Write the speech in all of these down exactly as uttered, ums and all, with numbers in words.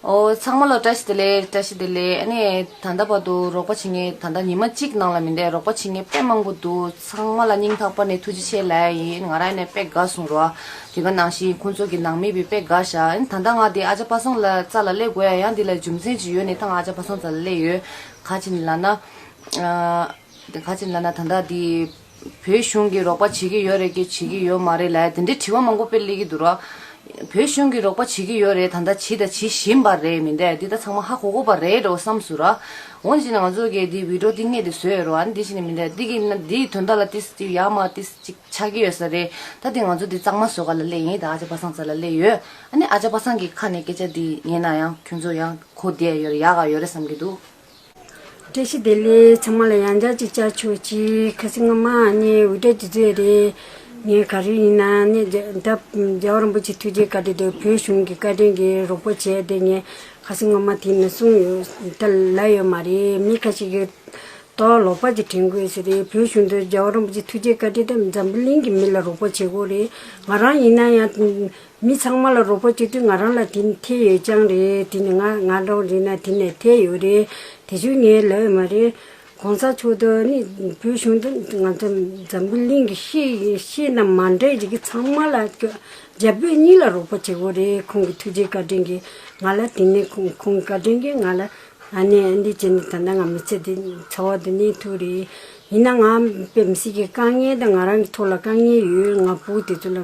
ཨོ། ཚང་མ་ལ་བཀྲ་ཤིས་བདེ་ལེགས། བཀྲ་ཤིས་བདེ་ལེགས། ཨ་ནི་ད་ལྟ་བར་དུ་རོགས་པ་བྱེད་མཁན། ད་ལྟ་ཉི་མ་གཅིག་ནང་ལ་མི་འདས། རོགས་པ་བྱེད་མཁན་དཔེ་མང་པོ་འདུག་ཚང་མ་ལ་སྙིང་ཐག་པ་ནས་ཐུགས་རྗེ་ཆེ་ལབ་ཡིན། ང་རང་ཡིན་ནའི་དཔེ་དགའ་སོང་ར། དེ་ག་ནང་བཞིན་ཁོང་ཚོ་གི་ནང་མི་བི་དཔེ་དགའ་ཤག་ཨ་ནི་ད་ལྟ་ང་དེ་ཨ་ཅག་པ་སངས་ལ་རྩ་ལ་སླེབས་དགོས་ཡ་ཡང་དེ་ལ་རྒྱུ་མཚན་ཅིག་ཡོད་ནས་ད་ང་ཨ་ཅག་པ་སངས་རྩ་ལ་སླེབས་ཡོད། ག་ཅི་ནི་ལབ་ན། ཨ། དེ་ག་ཅི་ལབ་ན་ད་ལྟ་འདི་བོད་གཞུང་གིས་རོགས་པ་བྱེད་ཀྱི་ཡོད་རེད་ཀྱི་བྱེད་ཀྱི་ཡོད་མ་རེད་ལབ་དེ་འདྲའི་དྲི་བ་མང་པོ་དཔེ་སླེབས་ཀྱི་འདུག་ར། བོད་གཞུང་གིས་རོགས་པ་བྱེད་ཀྱི་ཡོད་རེད། ད་ལྟ་བྱེད་དང་བྱེད་བཞིན་པ་རེད་མི་འདས། འདི་ད་ཚང་མ་ཧ་གོ་གོ་པ་རེད་འགྲོ་བསམ་སོང་ར། འོན་ཅིག་ན་ང་ཚོ་གིས་འདི་བི་ཌིའོ་འདི་སྔས་དེ་བཟོས་ཡོད་ར། ཨ་ནི་འདི་ཞིག་ནི་མི་འདས་འདི་གི་ན་འདིའི་དོན་དག་ལ་ཏིས་ཏིས་ཡག་མ་ཏིས་ཅིག་ཆགས་ཀྱི་ཡོད་ས་རེད། ད་འདི་ང་ཚོ་འདི་གཙང་མ་བཟོ་ག་ལ་སླེབས་ཡིན། ད་ཨ་ཅག་པ་སངས་རྩ་ལ་སླེབས་ཡོད། ཨ་ནི་ཨ་ཅག་པ་སངས་ཀྱི་ཁ་ནས་སྐད་ཆ་འདི་ཉན་ན་ཡང་ཁྱོད་ཚོ་ཡང་གོ་བདེ་ཡོད་རེད། ཡག་ག་ཡོད་རེད་བསམ་གྱི་འདུག་བཀྲ་ཤིས་བདེ་ལེགས། ཚང་མ་ལ་ཡང་བསྐྱར་ཅིག་བཅར་ཆོག་ཅིག་ཁ་སང་སྔོན་མ་ནས་འུར་སྒྲ་ཅིག་བཟོས་རེད། ངས་ག་རེ་ཡིན་ན་ནི་རྒྱ་ད་རྒྱལ་བ་རིན་པོ་ཆེ་ཐུགས་རྗེ་བཀའ་དྲིན་དང་བོད་གཞུང་གི་བཀའ་དྲིན་གྱིས་རོགས་པ་བྱས་ཏེ། ངས་ཁ་སང་སྔོན་མ་དེ་ནས་གསུངས་ཡོད། ད་ལབ་ཡོད་མ་རེད། མི་ཁ་ཤས་ཀྱིས་ཏོག་ལོག་པ་ཅིག་དྲན་དགོས་ཟེར་རེད། བོད་གཞུང་དང་རྒྱལ་བ་རིན་པོ་ཆེ་ཐུགས་རྗེ་བཀའ་དྲིན་དང་འཛམ་བུ་གླིང་གི་མི་ལ་རོགས་པ་བྱེད་དགོས་རེད། ང་རང་ཡིན་ན་ཡང་། མི་ཚང་མ་ལ་རོགས་པ་བྱེད་དུས་ང་རང་ལ་དེ་ནི་ཐེ་ཡོད་ཀྱང་རེད། དེ་ནི་ང་ང་འདྲ་བོ་རེད་ན་དེ་ནས་ཐེ་ཡོད་རེད། དེ་ཚོ་ངས་ལབ་ཡོད་མ་རེད། གོང་ས་མཆོག་དང་ནི་བོད་གཞུང་དང་ང་ཚོ་འཛམ་བུ་གླིང་གི་ཤེས་ཤེས་ན་མ་འདྲ་ཡི་གི་ཚང་མ་ལ་རྒྱ་བོད་གཉིས་ལ་རོགས་པ་བྱེད་དགོས་རེད། ཁོང་གི་ཐུགས་རྗེ་བཀའ་དྲིན་གྱིས་ང་ལ་དེ་ནས་ཁོང་ཁོང་གི་བཀའ་དྲིན་གྱིས་ང་ལ། ཨ་ནི་འདི་བྱས་ནས་ད་ལྟ་ང་མི་ཚེ་འདི་འཚོ་བ་འདི་གནས་ཐུབ་རེད། ཡིན་ན་ང་དཔེ་མི་སྲིད་ཀྱི་དཀའ་ངལ་དང་ང་རང་གི་ཐོག་ལ་དཀའ་ངལ་ཡོད། ང་བུ་དེ་ཚོ་ལ་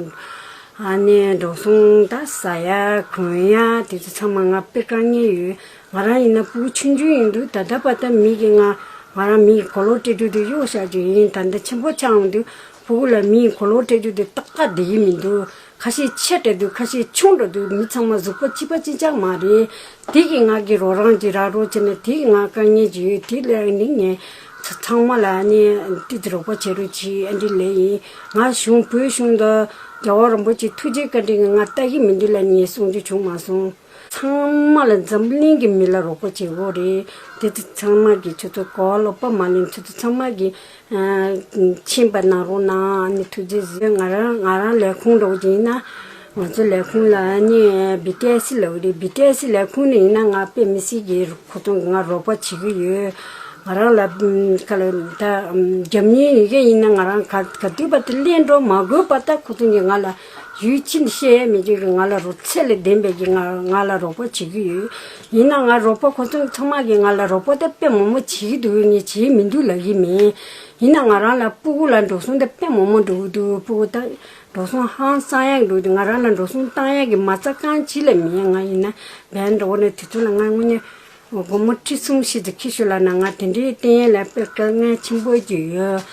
ཨ་ནི་འགྲོ་སོང་ད་ཟ་ཡ་གོན་ཡ་དེ་ཚོ་ཚང་མ་ང་དཔེ་དཀའ་ངལ་ཡོད། ང་རང་ཡིན་ན་ཕྲུ་གུ་ཆུང་ཆུང་ཡིན་དུས་ད་ལྟ་བར་ད་མི་གིས་ང་ང་རང་མི་གི་གོས་ལོག་སྤྲད་དུས་དེ་གཡོག་བཞག་རྒྱུ་ཡིན། ད་ལྟ་ཆེན་པོ་ཆགས་འོང་དུས་ཕྲུ་གུ་ལ་མི་གི་གོས་ལོག་སྤྲད་རྒྱུ་དེ་ཏག་ཏག་བསྡད་ཀྱི་མི་འདུག་ཁ་ཤས་ཆེ་དྲགས་འདུག་ཁ་ཤས་ཆུང་དྲགས་འདུག་མི་ཚང་མ་གཟུགས་པོ་གཅིག་པ་གཅིག་རྐྱང་མ་རེད། དེ་གི་ང་གི་རོགས་རམ་གྱི་རག་རོགས་བྱས་ནས་དེ་གི་ང་དཀའ་ངལ་གྱི་ཡོད། དེ་ལས་ནི་ངས་ཚ་ཚང་མ་ལ་ནི་ཏི་ཏི་རོགས་པ་བྱེད་རོགས་གྱིས། ཨ་འདི་ལས་ཡིན། ང་གཞུང་བོད་གཞུང་དུ་རྒྱལ་བ་རིན་པོ་ཆེ་ཐུགས་རྗེ་བཀའ་དྲིན་གྱིས་ང་ལྟ་གི་མི་འདུག་ལ་ངས་གསུང་རྒྱུ་བྱུང་མ་སོང་། ཚང་མ་ལ་འཛམ་གླིང་གི་མི་ལ་རོགས་པ་བྱེད་དགོས་རེད། དེ་ཚོ་ཚང་མ་གི་ཁྱོད་ཚོ་གོ་བ་ལོག་པ་མ་ལེན། ཁྱོད་ཚོ་ཚང་མ་གི་ཨ་མཆན་པ་གནང་རོགས་གནང་། ཨ་ནི་ཐུགས་རྗེ་ཆེ། ང་རང་ང་རང་ལས་ཁུངས་འགྲོ་གི་ཡིན་ན། ང་ཚོ་ལས་ཁུངས་ལ་ཨ་ནི་བི་ཏི་ཨེ་སི་ལབ་ཀྱི་རེད། བི་ཏི་ཨེ་སི་ལས་ཁུངས་ནས་ཡིན་ན་ང་དཔེ་མི་སྲིད་ཀྱི་ཁོ་ཚོ་གིས་ང་རོགས་པ་བྱེད་ཀྱི་ཡོད། ང་རང་ལ་ཁ་ལ་ད་རྒྱབ་གཉེར་ཡོད་མཁན་ཡིན་ན་ང་རང་ག་ག་དུས་བར་དུ་གླེང་འགྲོ་མ་དགོས་པ་ད་ཁོ་ཚོ་གིས་ང་ལ་ཡུལ་ཕྱིན་བཤད་ཡས་མེད་ཀྱི་ང་ལ་རོགས་ཚད་ལས་ལྡན་པའི་གི་ང་ང་ལ་རོགས་པ་བྱེད་ཀྱི་ཡོད། ཡིན་ན་ང་རོགས་པ་ཁོ་ཚོ་ཚང་མ་གིས་ང་ལ་རོགས་པ་ད་དཔེ་མང་པོ་བྱེད་ཀྱི་འདུག་ངས་བྱེད་མི་འདུག་ལབ་ཀྱི་མིན། ཡིན་ན་ང་རང་ལ་སྤུ་གུ་ལ་འགྲོ་སོང་དེ་དཔེ་མང་པོ་འགྲོ་གི་འདུག་སྤུ་གུ་ད་འགྲོ་སོང་ཧང་སང་ཡག་འགྲོ་གི་འདུག་ང་རང་ལ་འགྲོ་སོང་བཏང་ཡག་གི་མ་རྩ་རྐང་གཅིག་ལས་མེད། ང་ཡིན་ན་བན་འགྲོ་ནས་དེ་ཚོ་ལ་ང་དངོས་གནས་སྒོར་མོ་ཁྲི་གསུམ་བཞི་ཙམ་ཁྱི་ཤོད་ལབ་ན་ང་དེ་འདྲའི་བསྟན་ཡག་ལ་དཔེ་དཀའ་ངལ་ཆེན་པོ་ཅིག་ཡོད།